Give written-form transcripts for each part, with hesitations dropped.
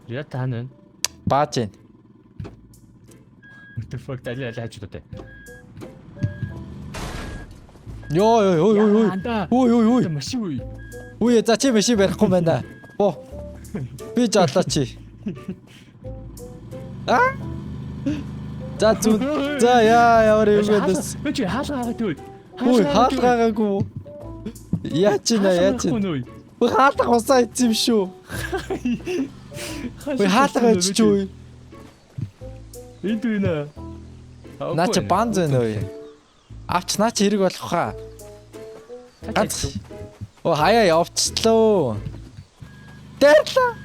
Яа та хаана вэ? Бааж гин. What the fuck дали аль хажууд үү? Йоо ёо ёо ёо. Анда. Ой ой ой. Машин үе. Үе за чи машин барихгүй байна. Бо. Би жаалаа чи. Аа? За зүг. За яа ямар юм бэ дэс. Би чи хаалга хагаад үе. Үй хаалгаагаагүй. Яа чи нэ яа чи. Үй хаалга усаа идсэн юм шүү. Үй хаалга иччих үү. Энд үе нэ. Наа чи банз байна уу? Авч наа чи хэрэг болох хаа. Ганц. Оо хаяа явцлоо. Дайрлаа.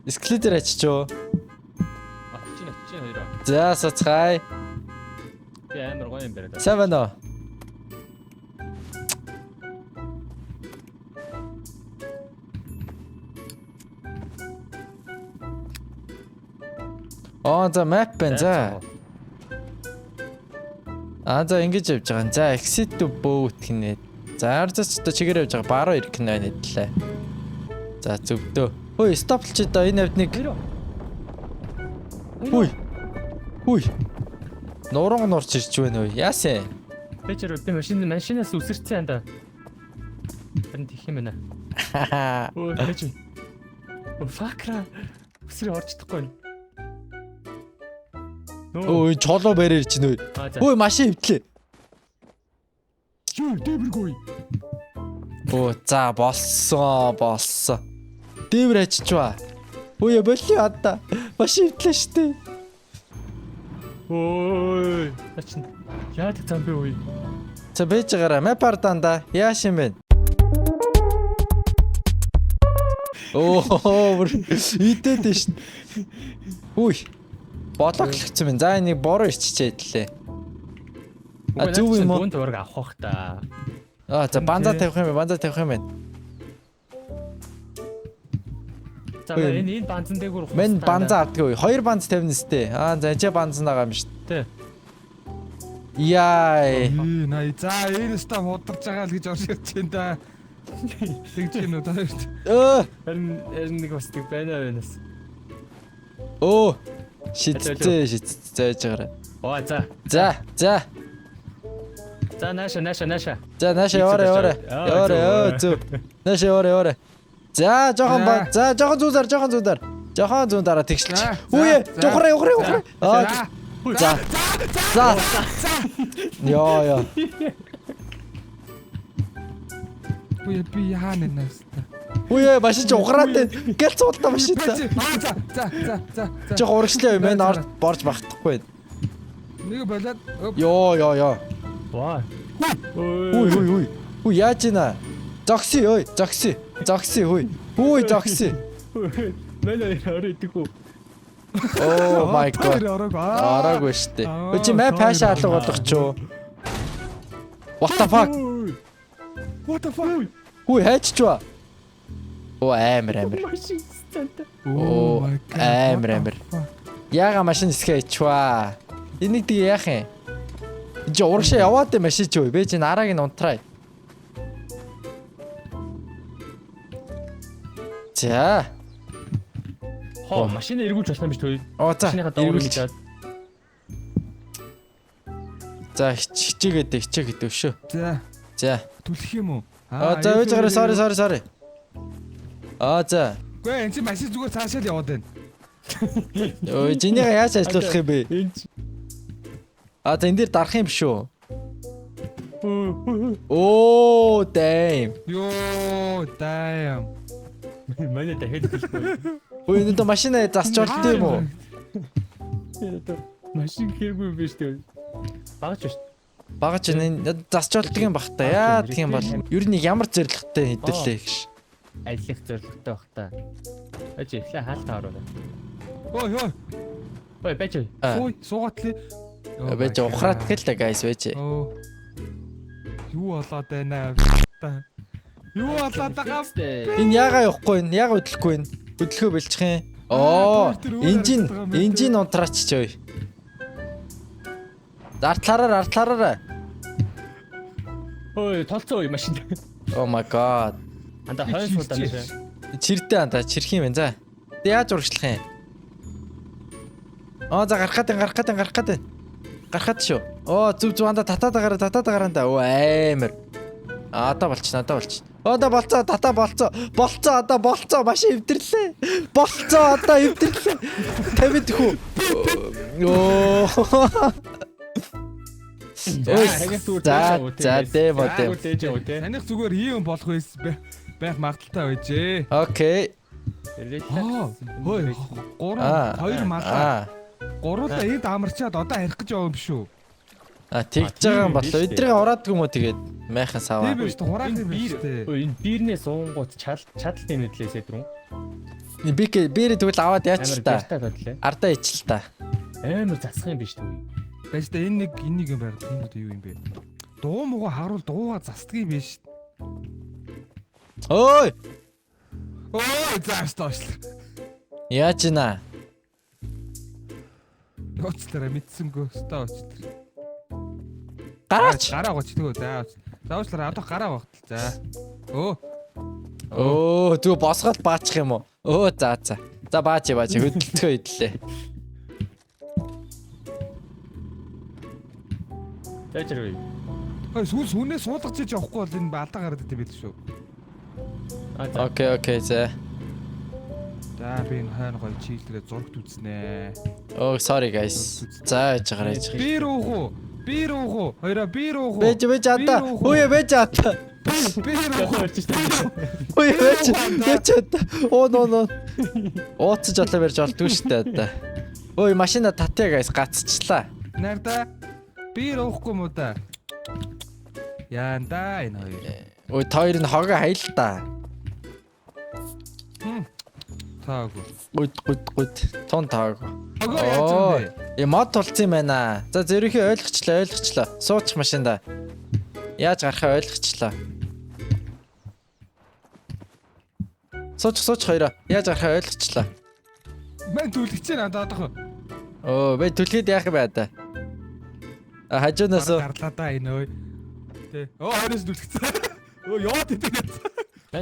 Скелетэр ачиж уу? Очиж очиж хоёроо. За суцгай. Би амар гоё юм бариад. Сайн байна уу? Аа за map байна за. Аа за ингэж явж байгаа. За exit to boat гинэ. За арзач одоо чигээр явж байгаа. Баруун ирэх нь байна хэдлээ. За зөвдөө. Хөөе стоплч одоо энэ хавьд нэг. Хоёроо. Хүй. Хүй. Нурууг нурч ирж байна өө. Яасан? Би чи би машинаас үсэрсэн анда. Харин тийх юм байна. Өө би чи. Өө fuck ра. Үсрээ орж чадахгүй. Өө чолоо барь ирж байна өө. Аа за. Хөөе машин хөвтлээ. Юу дэвэргүй. Өө за болсон болсон. Дээвэр ачиж ба. Хөөе болио ада. Машин хөвтлээ штэ. Ой. Ачин. Яадаг зам бэ үе. За бэж байгаараа map арданда яаш юм бэ? Оо бүр идэд шин. Үгүй. Блоклогдсон байна. За энийг бороо ирчихээ идлээ. А зөв юм уу? Бүүн зураг авах бах та. Аа за банза тавих юм байна. Банза тавих юм байна. За Үгүй. энэ энэ банзан дээгүүр Мен банза авдаггүй. Хоёр банз тавина сте. Аа за энэ банз нагаа юм шүү. Тэ. Яа. Ээ най за энэ ста худалж байгаа л гэж орж ирж байна да. Тэгж юм уу та хоёрт. Өө. Харин нэг бас тэг байна байнаас. Өө. Шидцээ шидцээ яаж байгаарай. Оо за. За за. За нааша нааша нааша. За нааша яваарай яваарай. Яваарай өө зөв. Нааша яваарай яваарай. За жоохон ба за жоохон зүүн дараа жоохон зүүн дараа. Жоохон зүүн дараа тэгшилч. Үе жухраа юхраа юхраа. Аа за. За. Йоо ёо. Үе би яана наста. Үе машин чи ухраад байна. Гэл цуултаа машин та. Аа за за за за за. Жохоо урагшлаа юм байна орж борж багтахгүй. Нэг болоод Йоо ёо ёо. Ваа. Үе үе үе. Үе яаж ийна? Зогсъё ой зогсъё. Зогсъё хүй. Үе зогсъё. Мэн орой идэхгүй. Oh my god. Ороогүй. Ороогүй штэ. Өө чи map хаашаа алга болгох ч юу? What the fuck? What the fuck? Хүй хайчч ба. Оо амар амар. Машин цанта. Оо амар амар. Яага машин эсгээ ичваа. Энийг тэгээ яах юм? Энд чи урагшаа яваад бай машин чи юу? Би чи нарааг нь унтраа. За. Хоо машина эргүүлж болох юм биш үү? Оо за. Машиныхаа доогуур Эргүүлж. хийж. За хичээгээд хичээгээд өшөө. За За. түлх юм уу? Аа за үгүй гараа sorry sorry sorry. Аа за. Гүй энэ чи машин зүгээр цаашаа л яваад байна. Ой жинийга яаж ажиллуулах юм бэ? Энд Аа за энэ дээр дарах юм шүү. Оо damn. Йоо, damn. Манай дахиад хэлэхгүй. Ой энэ одоо машина засч болд юм уу? Машин хэргүй юм биш үү? Багаж биш. Багаж энэ засч болдго юм бах та. Яа гэх юм бол ер нь ямар зоригтой хэдүүлээ гэж. Ажиллах зорилготой бах та. Аж эхлээ хаалтаа оруулаа. Ой ой. Ой байж. Сууй, суугатлээ. Байж ухраад гэл та guys байж. Оо. Юу болоод байна? Та. Юу болоод байгаа юм? Энэ яага явахгүй энэ яага хөдлөхгүй энэ. Хөдлөхөө бэлчих юм. Оо энжин энжин унтраач ч ой. Артлаараа артлаараа. Ой толцоо ой машин. Oh my god. Анда хойно суудаа нэ. Чирдээ анда чирх юм байна. За. Тэг яаж урагшлах юм? Аа за гарах гэдэг гарах гэдэг гарах гэдэг. Гарах гэдэг шүү. Оо зүг зүг анда татаад агараа татаад агараа анда. Оо амар. А одоо болчихно одоо болчихно. Одоо болцоо татаа болцоо. Болцоо одоо болцоо машин эвдэрлээ. Болцоо одоо эвдэрлээ. 50 хүү. Оо. За За за демо демо. Дэж яв те. Таних зүгээр ийм болох байсан байх магадaltaй байжээ. Окей. Аа, хөөе. 3 2 малаа. Гуруулаа эд амарчаад одоо харих гэж яваа юм биш үү? А тэгж байгаа юм болоо. Эдрийг хураадгүй юм уу тэгээд майхан саваа. Тийм биш хураах юм биш үү? Энэ бирнээ суунгууд чадал чадал нэмэдлээ сэдрүн. Би бирээ тэгвэл аваад яач л та. Ардаа ичл та. Амар засах юм биш үү? Байж та энэ нэг энэ нэг юм байгаад тийм үү юу юм бэ? Дуу муугаа харуул дуугаа застдаг юм биш. Ой! Ой зааш тоошлоо. Яаж ийна? Уучлаарай мэдсэнгөө өстой уучлаарай. Гараач. Гараа гоч тгөө за. За уучлаарай одоо гараа багтал за. Өө. Өө зүг босгоод баачих юм уу? Өө за за. За баач баач хөдөлтгөө идлээ. За чирвэ. Хөөе сүүл сүнээ суулгаж иж явахгүй бол энэ алдаа гараад идэв байл шүү. Окей окей за. За би энэ хойно гоё чийлдгээ зурагт үзнэ. Оо sorry guys. За яж гараа яж. Би рүүх үү? Би рүүх үү? Хоёроо би рүүх үү? Бэж бэж ата. Үе бэж ата. Би рүүх үү? Үе бэж бэж ата. Оо но но. Ууцж олоо барьж олдгүй штэ ата. Ой машина татъя guys гацчлаа. Нарда би рүүхгүй юм уу да? Яанда энэ хоёр. Ой та хоёр нь хогоо хаял та. Таагүй. Гуд гуд гуд. Тун таагүй. Хогоо яаж юм бэ? Э мод тулцсан юм байна. За зэрэхий ойлгочлаа ойлгочлаа. Суучих машинда. Яаж гарахаа ойлгочлаа. Суучих суучих хоёроо. Яаж гарахаа ойлгочлаа. Мэн түлхэж байна надад одоох. Оо би түлхийд яах юм бэ та? А хажуунаас гарлаа да энэ ой. Тэ. Оо хойноос түлхсэн. Өө яваад идэв.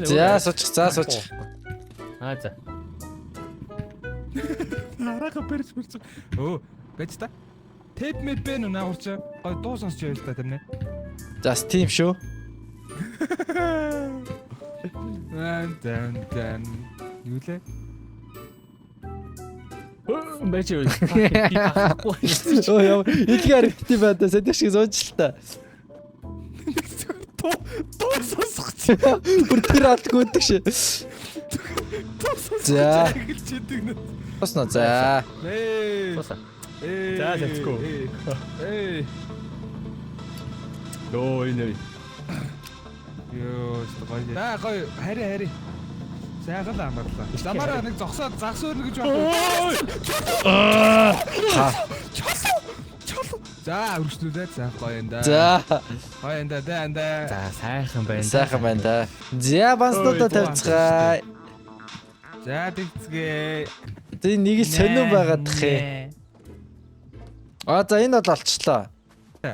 За суучих за суучих. Аа за. Харааха барьж барьж. Өө байж та. Тэп мэд бэ нү наагур чи. Гой дуу сонсч байл та тэмнэ. За тийм шүү. Дан дан дан. Юу лээ? Байж юу. Би байхгүй. Өө яа, илгээ харагдсан байна да. Сэдэх шиг сууж л та. Дуу сонсох чи. Бүр тэр алдгүй гэдэг ши. Дуу сонсох. За. Эхэлж идэг нэ. Туснаа за. Ээ. Туса. Ээ. За, let's go. Ээ. Йоо энэ. Йоо, гоё. За гоё, хари хари. Сайхан л амарлаа. Замаараа нэг зогсоод загс өрнө гэж байна. Ха. Чолоо. За, өргөжлүүлээ. За, гоё юм да. За. Гоё юм да, да да. За сайхан байна. Сайхан байна да. За банснуудаа тавьцгаая. За, тэгцгээ. Тэ нэг л сонин байгаадах юм. А за энэ бол олчлоо.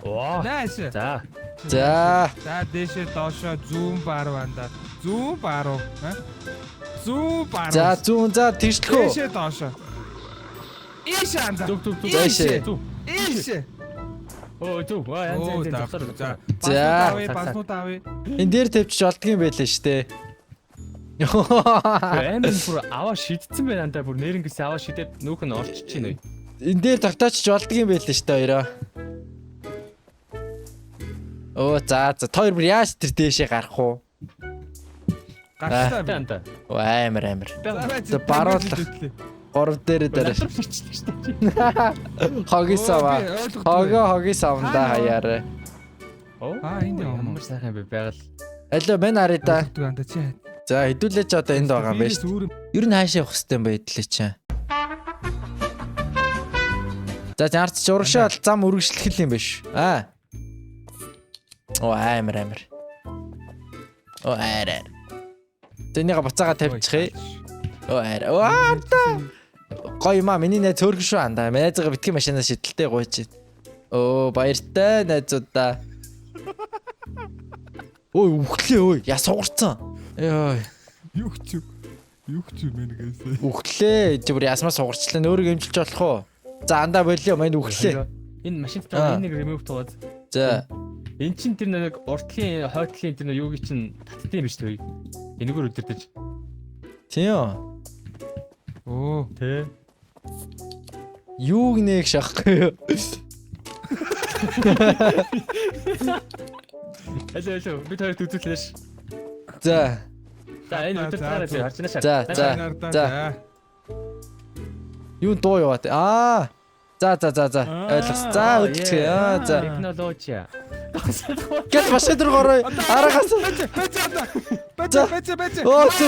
Оо. Нааш. За. За. За, дээшээ доошоо зүүн баруун анда. Зүүн баруун. Зүүн баруун. За зүүн за тэгшлэхүү. Дээшээ доошоо. Ийшээ анда. Зүг зүг зүг. Зээшээ. Зүг. Ийшээ. Оо зүг. Аа янз янз зогсоор За. За. Баснууд авъя. Энэ дээр тавьчих болдгийм байлээ штэ. Амар бүр аваа шидсэн байна андаа бүр нэрнгэс аваа шидээд нүүх нь орчиж чинь. Энэ дээр тогтоочч болдгийм байлээ штэ хоёроо. Оо за за та хоёр бүр яаж тэр дээшээ гарах уу? Гарчлаа би. Анда. Оо амар амар. За баруулах. Гурав дээр дээр. Надруу шидчихлээ штэ. Хогийн сава. Хогоо хогийн савндаа хаяарай. Оо. Аа, энд яваа юм. Ямар сайхан юм бэ байгаль. Алло мэн харъя да. Анда чи. За хэдүүлээ ч одоо энд байгаа юм байна шүү. Ер нь хаашаа явах хэвтэй юм бэ хэдүүлээ чи. За зарц чи урагшаа бол зам үргэлжлэх юм биш. Аа. Оо амар амар. Оо арай. Тэнийг буцаага тавьчих. Оо арай. Оо анда. Гоё юм аа миний найз хөөргөн шүү андаа. Найзгаа битгий машинаа шидэлтэй гуйж. Оо баяртай найзуудаа. Ой үхлээ ой. Я сугарцсан. Йой. Юу ч. Юу ч юм бэ гэсэн. Үхлээ. Чи бүр ясмаа сугарчлаа. Өөрийгөө эмчилж болох уу? За андаа болио. Мань үхлээ. Энэ машин дотор энэ нэг remove туугаад. За. Эн чин тэр нэг уртлын хойтлын тэр нэг юуг чин татдсан юм биш үү? Энэгээр өдөртөж. Тийм үү? Оо. Тэ. Юуг нэг шахахгүй юу? Алло алло бид хоёрт үзүүлнэ ш. За. За энэ өдөр таараа би харж байна ш. За, за. За. Юу дуу яваад. Аа. За за за за. Ойлгосон. За үлдчихье. Аа за. Технологи. Гэл машин дээр гороо. Араагаас. Бэж За. бэж бэж. Оо зү.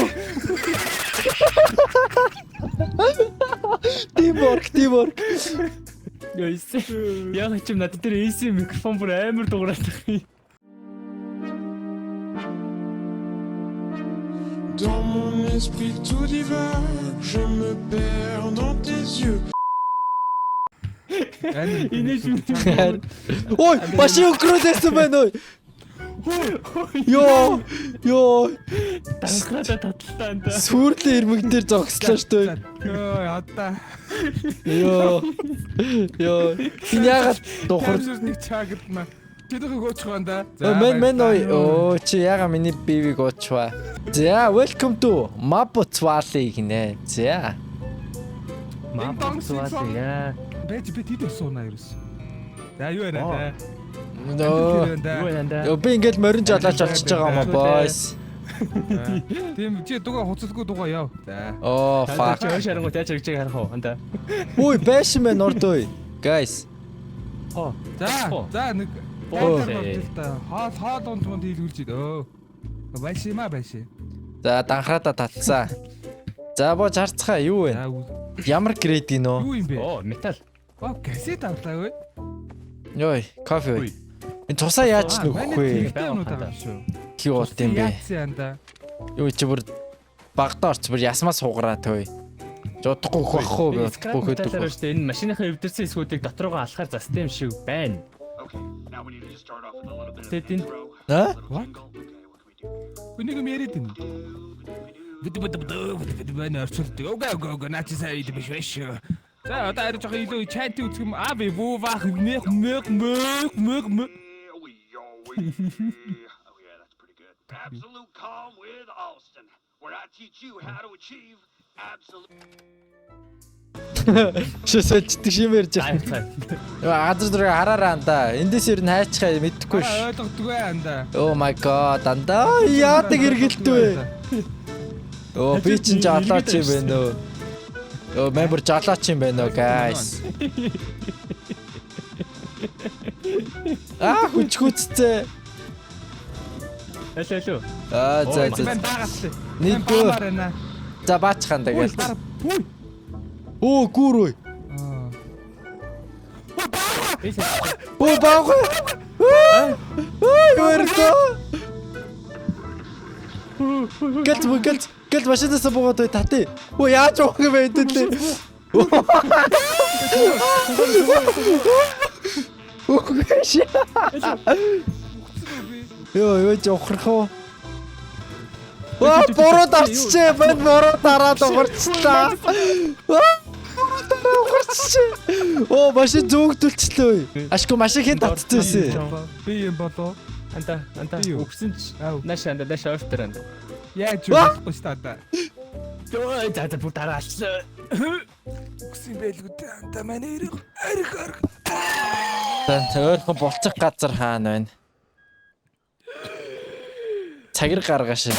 Teamwork, teamwork. Яйс. Яг ч юм надад тэр AC микрофон бүр амар дуурайд байгаа юм. Dans mon esprit tout divague, je me perds dans tes yeux. Инээж юм. Ой, машин өнгөрөөлсэн байна ой. Йоо, ёо, Данхраа татлаа энэ. сүрлийн ирмэг дээр зогслоо шүү дээ. Йоо одоо. Йоо. Йоо. Энэ яагаад духар Тайвшир нэг чагдна. Тэднийг өгөөчих юм да. Мэн мэн ой. Оо чи яага миний бивийг уучваа. За, welcome to Maputswali гинэ. За. Маа яа. Бэж би тэд сууна ерөөс. За юу яриа та? Нөө. Юу вэ энэ? Йоо би ингээд морин жолооч олчиж байгаа юм аа boys. Тийм чи дугаа хуцалгүй дугаа яв. За. Оо fuck. Чи ойш харангуй тааж хэрэгжээг харах уу? Анда. Үй байшин байна урд үй. Guys. Хоо. За за нэг Оо. та. Хоол хоол унд мунд хийлгүүлж ид. Өө. Байшима байши. За данхраада татсан. За боо харцгаа юу вэ? За Ямар грейд гинөө? юу юм бэ? Оо, металл. Оо кассет авлаа өө. Йой, кофе үй. Энэ тусаа яаж нөхөх вэ? Хэрэгтэй юмнууд байгаа юм шүү. Юу болт юм бэ? Яатсан анда. Юу чи бүр багтаа орч бүр ясмаа суугараа төө. Жодохгүй өгөх бах уу? Скрап Өгөх металлаар өгөх. шүү дээ. Энэ машиныхаа эвдэрсэн хэсгүүдийг доторгоо алхаар застай юм шиг байна. Тэгэд энэ Аа? Энийг юм яриад байна. Бид бид бид бид бид байна орчуулдаг. Окей окей окей наа чи сайн идэх биш биш. За одоо арай жоохон илүү чайт үзэх юм. А би вуу вах нэх мэх мэх мэх мэх. Oh yeah, that's pretty good. Absolute calm with Austin, where I teach you how to achieve absolute. Шүсэлждэг шим ярьж цай байна. цай. Газар зураг хараараа андаа. Эндээс ер нь хайчихаа мэдэхгүй ш. Ойлгодгүй анда. Oh my god андаа яадаг эргэлт вэ? Оо би чинь жолооч юм байна өө. Оо мен бүр жолооч юм байна өө guys. Аа хүчгүцтэй. Алло алло. Аа за за. Мен багаслаа. Нэг баамаар байна. За баачхан Үй тэгэл. дараа. Пүй. Оо гүр ой. Оо баагүй. Ой өртөө. Гэлт гэлт гэлт машинаас буугаад бай тати. Оо яаж уух юм бэ хэдүүлээ. Үгүй шээ. Йоо юу ч ухрах уу? Аа буруу дарчжээ. Бод буруу дараад ухарчлаа. Аа буруу дараа ухарчжээ. Оо машин зөөгдөлчлөө. Ашгүй машин хэн татчихсан байсан? Би юм болоо. Анда анда Би юу? өгсөн ч Ау. нааш анда нааш ойртор анда. Яаж юу болохгүй шүү дээ анда. Ой за за бүр дараа алчлаа. Үгсэн байлгүй дээ анда манай эрэг арх арх. За ойрхон болцох газар хаана байна? Цагир гаргааш.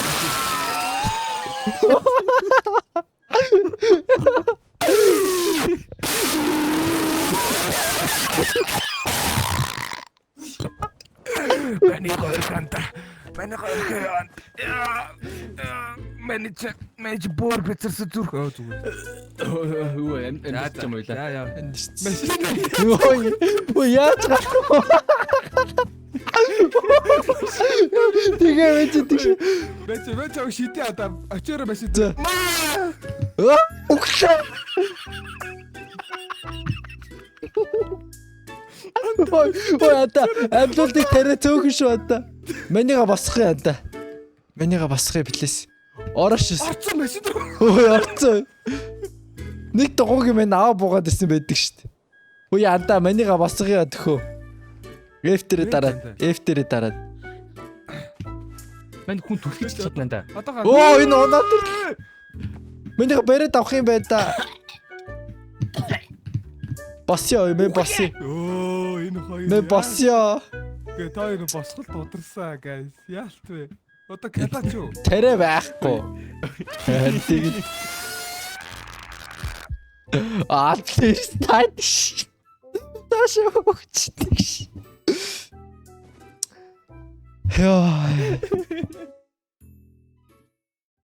Миний гойр анда. Миний гойр анда. Миний ч миний ч боор бицэрсэн зүрх өө зүгээр. Үгүй амьд ч юм уу За яа. Ой, ой яаж гарах вэ? Тэгээ байж тийш. Бэч бэч ав шидэ одоо очиороо машин. За. Аа, Үглээ. Ой, ой ата, амьлуулдыг тариа цөөхөн шүү ата. Манийга босгох юм ата. Манийга босгох юм плиз. Орош. Орцсон машин рүү. Ой, орцсон. Нэг дугуйг юм аваа буугаад ирсэн байдаг шүү дээ. Үгүй андаа манига босгоё төхөө. F дээрээ дараад, F дээрээ дараад. Мань хүн түлхэж чадна да. Одоо Оо, энэ унаад ирлээ. Манига бариад авах юм байна да. Босё, мэ босё. Өө, энэ хоёр. Мэ босё. Гэ та хоёр босголт ударсан guys. Яалт вэ? Одоо калач юу? Тэрэ байхгүй. Харин тэгэл. Аа, please touch. Тааш өгчдөг ш. Яа.